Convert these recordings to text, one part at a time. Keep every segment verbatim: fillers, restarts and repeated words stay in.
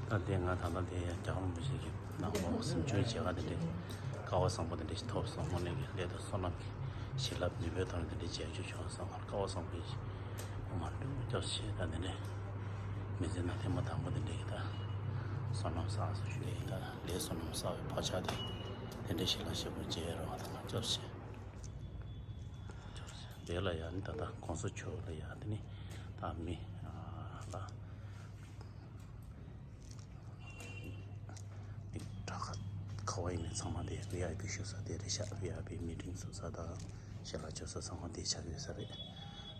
ད་དེ་ང་ད་ལྟ་དེ་ཡང་རྒྱལ་བ་རིན་པོ་ཆེ་གི་ནང་ལོགས་གཟིམ་ཆུང་བྱེད་ག་དེ་འདྲའི་སྐལ་བ་བཟང་པོ་དེ་འདྲ་ཞིག་ཐོབ་སོང་། དངོས་གནས་ཀྱི་ལས་དང་བསོད་ནམས་ཀྱི་བྱིན་རླབས་ནུས་པའི་ཐོག་ནས་དེ་འདྲའི་མཇལ་རྒྱུ་བྱུང་སོང་། ང་སྐལ་བ་བཟང་པོ་ཡིན། ཨོཾ་ཨཱཿཧཱུྃ་བྷྱོ། སྐྱབས་ཆེ། ད་དེ་འདྲའི་མི་ཚེ་ནང་ཐེངས་མ་དང་པོ་དེ་འདྲའི་གི་ད་བསོད་ནམས་བསགས་སོང་ཞུ་ཡིན། ད་ལས་བསོད་ནམས་བསགས་པའི་བག་ཆགས་དེ་དེ་འདྲའི་ཞིག་ལ་ཞེ་པོ་མཇལ་རོགས་ད་སྐྱབས་ཆེ། དེ་ལ་ཡང་ནི་ད་ལྟ་གོང་ས་མཆོག་ལ་ཡང་དེ་ནི་ད་མི་ལ་དེ་དྲ་ཁ་ག་བ་ཡིན་ནའི་ཚང་མ་དེ་ཝི་ཨའི་པི་ཞུ་ས་དེ་རེད་ཤག་ཝི་ཨའི་པི་མི་ཊིང་བཟོ་ས་དང་ཞལ་ལག་མཆོད་ས་ཚང་མ་དེ་ཆགས་ཡོད་ས་རེད།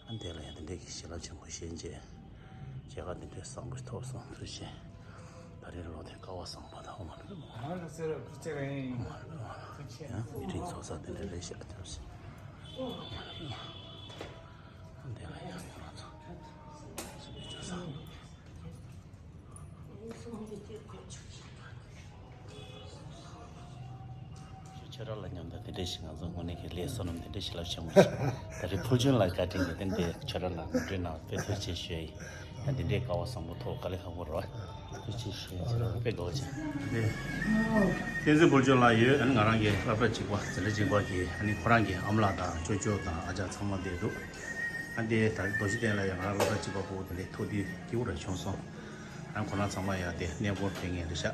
ཨ་དེ་ལ་ཡང་དེ་འདྲའི་གི་ཞལ་ལག་ཆེན་པོ་བཞེས་རྗེས་མཇལ་ཁ་དེ་འདྲའི་བཟང་པོ་ཐོབ་སོང་། ཐུགས་རྗེ་ཆེ། ད་རེས་ལོ་དེ་སྐལ་བ་བཟང་པོ་དང་ཨོཾ་ཨཱཿཧཱུྃ་བྷྱོ། ཨོཾ་ཨཱཿཧཱུྃ་བྷྱོ། ཨོཾ་ཨཱཿཧཱུྃ་བྷྱོ། ཐུགས་རྗེ་ཆེ། ཡང་མི་ཊིང་ཚོགས་ས་དེ་འདྲ་རེད་ཤག་ཐུགས་རྗེ་ཆེ། ཨོཾ་ཨཱཿཧཱུྃ་བྷྱོ། འདི་ལ་ཡང་ང་ཚོ་སུ་བཅོ་ས། ཁྱོད་ཁྱོད་རང་ལ་མཉམ་དུ་དེ་འདྲ་ཞིག་ང་ཚོ་དངོས་གནས་ཀྱི་ལས་བསོད་ནམས་དེ་འདྲ་ཞིག་ལ་བྱུང་བ་ཞིག་ད་རེས་ཕུལ་བྱུང་ལ་བཀའ་དྲིན་གྱིས་དེ་འདྲའི་ཁྱོད་རང་ལ་ངོ་སྤྲོད་གནང་བ་དཔེ་ཐུགས་རྗེ་ཆེ་ཞུ་ཡ་ཡིན། ཡང་འདི་འདྲའི་སྐལ་བ་བཟང་པོ་ཐོབ་དཀའ་ལས་ཁག་པོ་རེད་བ། ཐུགས་རྗེ་ཆེ་ཞུ་ཡ་ཡིན། དཔེ་དགའ་བོ་བྱུང་། དེ་བསྟན་འཛིན་ཕུལ་བྱུང་ལགས་ཡོད། ཨ་ནི་ང་རང་གི་སློབ་གྲྭ་གཅིག་པ་འཛིན་གྲྭ་གཅིག་པ་གི་ཨ་ནི་ཁོ་རང་གི་ཨ་མ་ལགས་དང་ཅོ་ཅོ་དང་ཨ་ཅག་ཚང་མ་བསྡད་འདུག་ཨ་འདི་ད་རྡོ་རྗེ་གདན་ལ་ཡང་ང་རང་སློབ་གྲྭ་གཅིག་པ་ཕྲུ་གུ་དེ་འདྲའི་ཐུག་དུས་སྐྱིད་པོ་རེ་བྱུང་སོང་། ཨ་ཁོ་རང་ཚང་མ་ཡང་དེ་གནས་སྐོར་ཕེབས་མཁན་རེད་ཤག་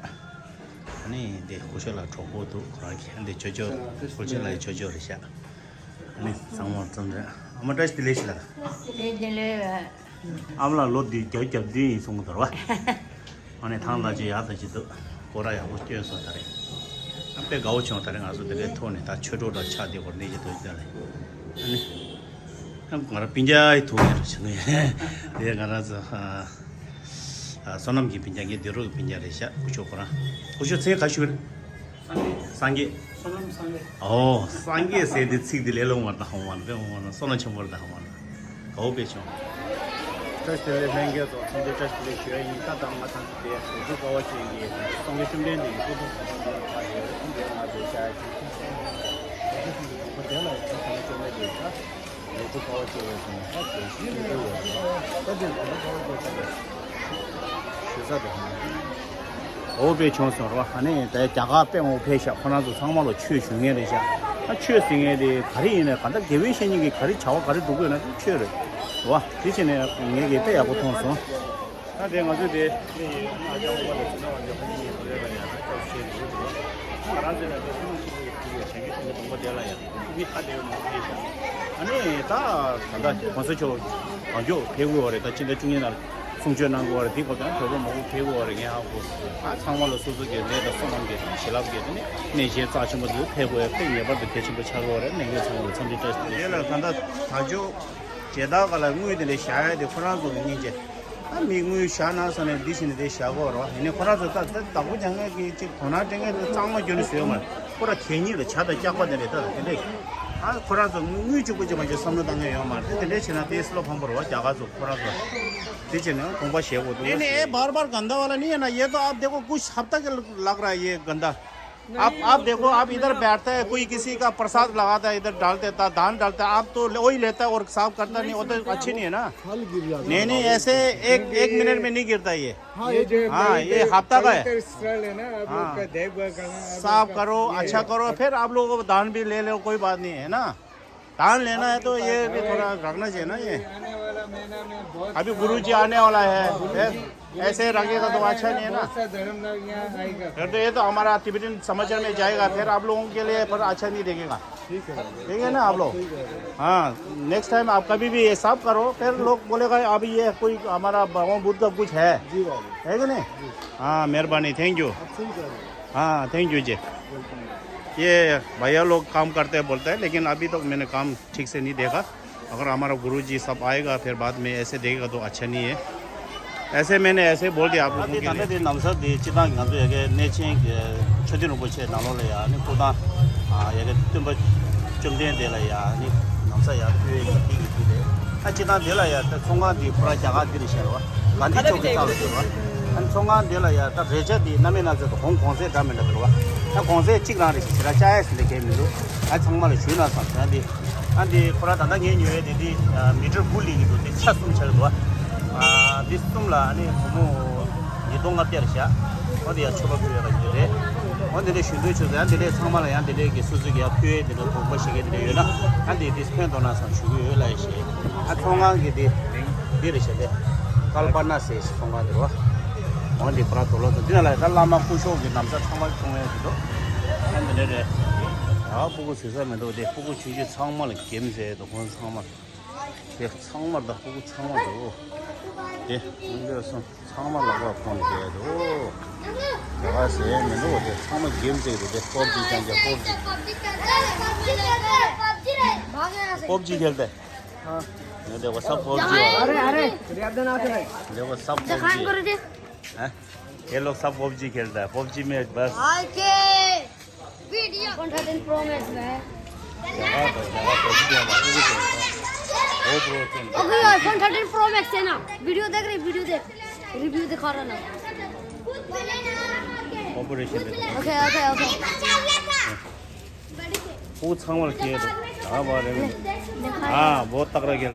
ཨ་ནི་དེ་སྐུ་ཞབས་ལགས་གྲོགས་པོ་འདུག་ཁོ་རང་གི་ཨ་འདི་ཅོ་ཅོ་ཕུལ་བྱུང་ལགས་ཀྱི་ཅོ་ཅོ་རེད་ཤག་ཨ་ནི་ཚང་མ་འཛོམས་རེད། ཨ་མ་བཀྲ་ཤིས་བདེ་ལེགས་ཞུ་ལ། བཀྲ་ཤིས་བདེ་ལེགས། ཨ་མ་ལགས་ལོ་འདི་བརྒྱད་ཅུ་གྱ་བདུན་ཡིན་གསུང་གི་འདུག་ར། ཨ་ནི་ཐང་ལ་ཅི་ཡག་ད་ཅི་འདུག་སྐོར་ར་ཡག་པོ་སྐྱོན་སོང་ད་རེས། ཨ་དཔེ་དགའ་བོ་བྱུང་། ད་རེས་ང་ཚོ་དེ་འདྲའི་ཐོག་ནས་ད་ཆོས་གྲོགས་འདྲ་ཆགས་བསྡད་པར་གནས་ཀྱི་འདུག་ད་རེས། ཨ་ནི། ཨ་ང་རང་སྤུན་ཀྱག་ཐུག་ནས་ར་བྱུང་ངས། དེ་ང་རང་ཚོ་ཨ་བསོད་ནམས་ཀྱི་སྤུན་ཀྱག་ངའི་འདི་རུ་གི་སྤུན་ཀྱག་རེད་ཤག་སྐུ་ཞབས་ཁོ་རང་། སྐུ་ཞབས་མཚན་ག་ཞུ་རེད། སངས་རྒྱས། སངས་རྒྱས། སངས་རྒྱས། ཨོ་སངས་རྒྱས་ཟེར་དེ་ཚིག་དེ་ལས་སླ་མོ་མ་རེད་ད་ཧོང་མ་རེད། དཔེ་ཧོང་མ་རེད། བསོད་ནམས་ཆེན་པོ་རེད་ད་ཧོང་མ་རེད། དགའ་བོ་དཔེ་བྱུང་། བཀྲ་ཤིས་བདེ་ལེགས། ལྷན་རྒྱས་ཚོ་འཚམས་འདྲི་བཀྲ་ཤིས་བདེ་ལེགས་ཞུ་ཡ་ཡིན། ད་ལྟ་ང་ཚང་གི་དེ་རུ་དཀར་བ་ཅན་གྱི་སངས་རྒྱས་བཅོམ་ལྡན་འདས་ཀྱི་སྐུ་གདུང་ཟེར་ན་དེ་ལ་ཕར་ཡོད་རེད། དེ་ང་ཚོའི་ཤ་ཡ་ཅིག་ཁྱི་སེང་ཁྱི་སེང་གི་དུས་ཁ་དེ་ལ་ཡང་ཚང་མ་བཅོམ་ལྡན་འདས་ད་རུ་དཀར་བ་ཅན་རེད་ཟེར་ན་ད་དེ་ཞིག་ཡོད་རེད། ད་དེ་རུ་དཀར་བ་ཅན་ད་དེ་ཞུ་ས་དེ་ཧང་། འོ་དཔེ་བྱུང་སོང་ར་བ། ཨ་ནི་ད་རྒྱ་གར་དཔེ་ངོ་ཕེབས་ཤག་ཁོ་རང་ཚོ་ཚང་མ་ལོ་ཆོས་ཞུ་མཁན་རེད་ཤག་ཨ་ཆོས་ཟེར་མཁན་དེ་ག་རེ་ཡིན་ན་ག་ད་དགེ་བའི་བཤེས་གཉེན་གྱིས་ག་རེ་བྱ་བ་ག་རེ་སྒྲུབ་དགོས་ན་དེ་ཆོས་རེད་བ། དེ་བྱས་ནས་ངས་ཀྱིས་དཔེ་ཡག་པོ་མཐོང་སོང་། ད་དེ་ང་ཚོས་དེ་ཨ་ཅག་ཨོ་པ་དང་ཚོ་ན་བ་འདི་ཁོ་གཉིས་ཡིན་པ་རེད་ལ་ཡ་ད་ཅོག་བྱས་འདུག་ང་རང་ཚོས་ན་དེ་ཐུན་མོང་ཆེན་པོ་ཡི་ཕྲུ་གུ་བྱས་ཀྱི་ཐུན་མོང་སྡོང་པོ་དེ་ལ་ཡ་མི་ཁ་བདེ་བོ་མང་པོ་ཕེབས་ཤག་ཨ་ནི་ད་ད་ལྟ་གོང་ས་མཆོག་གང་མགྱོགས་ཕེབས་དགོས་པ་རེད། ད་ཕྱི་ཟླ་བཅུ་གཉིས་ནང་གསུང་ཆོས་གནང་དགོས་པ་རེད། དེའི་སྐོར་དང་གྲོགས་པོ་མང་པོ་ཕེབས་དགོས་པ་རེད། ངས་ཧ་གོ་སོང་། ཨ་ཚང་མ་ལ་སོ་སོ་གི་ལས་དང་བསོད་ནམས་ཀྱི་དང་བྱིན་རླབས་ཀྱི་དེ་ནི་གནས་གཞན་རྩ་ཆེན་པོ་ཚོ་ཕེབས་དགོས་ཡ་དཔེ་ངེས་པར་དུ་གལ་ཆེན་པོ་ཆགས་ཀྱི་ཡོད་རེད། ལྷན་རྒྱས་ཚང་མ་ལ་འཚམས་འདྲི་བཀྲ་ཤིས་བདེ་ལེགས། དེ་ལ་ད་ལྟ་ད་ཅོག་ཇེ་དག་ག་ལ་དངུལ་དེ་འདྲ་བཞག་ཡ་དེ་ཁོ་རང་ཚོ་གི་སྙིང་རྗེ། ད་མི་དངུལ་བཞག་ན་བསམ་ནས་འདི་བྱས་ནས་དེ་བཞག་གི་ཡོད་རེད་བ། ཡིན་ནའི་ཁོ་རང་ཚོ་ད་ད་བདག་པོ་རྒྱག་མཁན་གྱི་ཅིག་དོ་སྣང་སྤྲད་མཁན་དེ་གཙང་མ་རྒྱུ་ནས་བཟོས་ཡོད་མ་རེད། ཁོ་རང་གད་སྙིགས་ལ་ཇ་དང་སྐྱག་པ་དེ་འདྲ་ད་དེ་འདྲ། ཨ་ཁོ་རང་ཚོ་དངུལ་གཅིག་པོ་གཅིག་མ་གཅིག་བསམ་བློ་བཏང་མཁན་ཡོད་མ་རེད། དེ་འདྲ་བྱས་ན་དེ་བློ་ཕམ་པོ་རེད་བ། རྒྱ་གར་ཚོ་ཁོ་རང་ཚོ་དེ་བྱས་ནས་དགོངས་པ་བཞེས་དགོས་འདུག नहीं, नहीं, ये बार बार गंदा वाला नहीं है ना, ये तो आप देखो, कुछ हफ्ता के लग रहा है ये गंदा। आप, आप देखो, आप इधर बैठता है, कोई किसी का प्रसाद लगाता है, इधर डालते था, दान डालता है, आप तो ले- वही लेता है और साफ करता नहीं, वो तो अच्छी नहीं है ना। फल गिर जाता है। नहीं, नहीं, ऐसे एक, एक मिनट में नहीं गिरता ये। हाँ, ये जो हाँ, ये हफ्ता का है। कलेक्टर स्थल है ना, आप लोग हाँ। का देखभाल करना, आप लोग साफ का करो, ये अच्छा करो, फिर आप लोगों को दान भी ले लो, कोई बात नहीं है ना। दान लेना है तो ये भी थोड़ा रखना चाहिए ना ये। आने वाला महीना में बहुत अभी गुरु जी आने वाला है, फिर ऐसे रखेगा तो अच्छा नहीं है ना। बहुत सा धर्म लोग यहाँ आएगा। फिर तो ये तो हमारा तिब्बतन समाचार में जाएगा, फिर आप लोगों के लिए फिर अच्छा नहीं देखेगा। ठीक है। ठीक है ना आप लोग? ठीक है। हाँ, नेक्स्ट टाइम आप कभी भी ये साफ करो, फिर लोग बोलेगा अभी ये कोई हमारा भगवान बुद्ध का कुछ है। जी बाबा। है कि नहीं? जी। हाँ, मेहरबानी, थैंक यू। आप सही कह रहे हो। हाँ, थैंक यू जी। वेलकम। ये भैया लोग काम करते हैं बोलते हैं, लेकिन अभी तक मैंने काम ठीक से नहीं देखा। अगर हमारा गुरुजी सब आएगा फिर बाद में ऐसे देखेगा तो अच्छा नहीं है। ऐसे मैंने ऐसे बोल दिया आप लोगों के लिए। ད་ལྟ་དེ་ནམ་ས་དེ་སྤྱི་བཏང་གི་ང་ཚོ་ཡ་གི་གནས་ཆེན་གྱི་མཆོད་རྟེན་རིན་པོ་ཆེ་ནང་ལོགས་ལ་ཡ་ནི་སྐུ་ཐང་ཡ་གི་སྟོན་པ་བཅོམ་ལྡན་འདས་ལ་ཡ་ནི་ནམ་ས་ཡ་ཕུལ་བའི་གི་དེ་གི་དུས་རེད། ད་སྤྱི་བཏང་དེ་ལ་ཡ་ད་ཚོང་ཁང་དེ་ཁོ་རང་རྒྱ་གར་འདི་རེད་ཤག་རེད་བ། གྷན་དྷི་ཆོག་གི་རྩ་ལ་ཡོད་རེད་བ། ད་ཚོང་ཁང་དེ་ལ་ཡ་ད་རས་ཆ་དེ་གནམ་མེད་ན་ཚོད་དུ་ཧོང་གོང་ཚད་འདྲ་མི་འདྲ་རེད་བ། ད་གོང་ཚད་གཅིག་རང་རེད་ཤག་ཞེ་དྲག་བཅག་ཡས་ཟེར་ལས་མཁན་མི་འདུག་ད་ཚང་མ་ལ་ཞུས་ན་བསམ་ད་འདི། ཨ་འདི་ཁོ་རང་ད་ལྟ་ངས་ཉོ་ཡས་དེ་འདི་མི་ཊར་དགུ་ལེན་གྱི་འདུག་དེ་ཆ་གསུམ་ཆགས་ཀྱི་འདུག་ཨ་འདི་གསུམ་ལ་ཨ་ནི་སྒོར་མོ་ སྟོང་ལྔ་བརྒྱ་རེད་ཤག་འོ་དེ་ཡང་མཆོད་པ་ཕུལ་ཡག་གི་རེད། འོ་དེ་འདྲ་ཞུ་འདོད་བྱུང་ཙང་ཡང་དེ་འདྲས་ཚང་མ་ལ་ཡང་དེ་འདྲས་ཀྱི་སོ་སོ་གི་ཡང་ཕུལ་ཡས་དེ་འདྲ་དགོངས་པ་བཞེས་མཁན་དེ་འདྲ་ཡོད་ན་ཡང་དེ་དེ་ཕན་ཐོགས་ན་བསམ་ཞུ་གི་ཡོད་ལགས་ཞེས། ཨ་ཚོང་ཁང་གི་དེ་འདི་རེད་ཤག་དེ་ཀལ་པ་ན་ཟེར་ཞིག་ཚོང་ཁང་དེ་རེད་བ། འོ་དེ་ཕར་དུ་ལོག་ཙང་འདི་ན་ལ་ད་བླ་མ་སྐུ་ཞབས་ཀྱི་ན་བཟའ་ཚང་མ་གཏོང་ཡས་དེ་འདུག་ཨ་དེ་འདྲ་རེད། ཨ་སྤུ་གུ་ཟེར་ས་མི་འདུག་དེ་སྤུ་གུ་ཆུང་ཆུང་ཚང་མ་ལ་འགེམས་ཟེར་འདུག་ཁོང་ཚང་མ། དེ་ཚང་མ་ད་སྤུ་གུ་ཚང་མ་འདུག་དེ་མི་འདོད་སོང་། ཚང་མ་ལག་པ་ཁོང་བསྡད་འདུག་དེ་ག་ཟེར་མི་འདུག་དེ་ཚང་མ་འགེམས་བསྡད་འདུག་དེ་པབ་ཇི་རྐྱང་རྐྱང་པབ་ཇི། པབ་ཇི་खेलते हैं। हाँ। ये देखो सब पबजी वाला। अरे, अरे, देखो सब पबजी। हैं? ये लोग सब पबजी खेलता है, पबजी में बस। Video. IPhone thirteen pro max में है। क्या बात है, क्या बात है, पबजी क्या बात है, पबजी खेलता है। बहुत रोचक है। अभी आईफोन थर्टीन प्रो मैक्स है ना, वीडियो देख रही, वीडियो देख, रिव्यू दिखा रहा ना। ऑपरेशन देखो। Okay, okay, okay. वो छांगल किए तो। हाँ, बारे में। हाँ, बहुत तगड़ा खेल।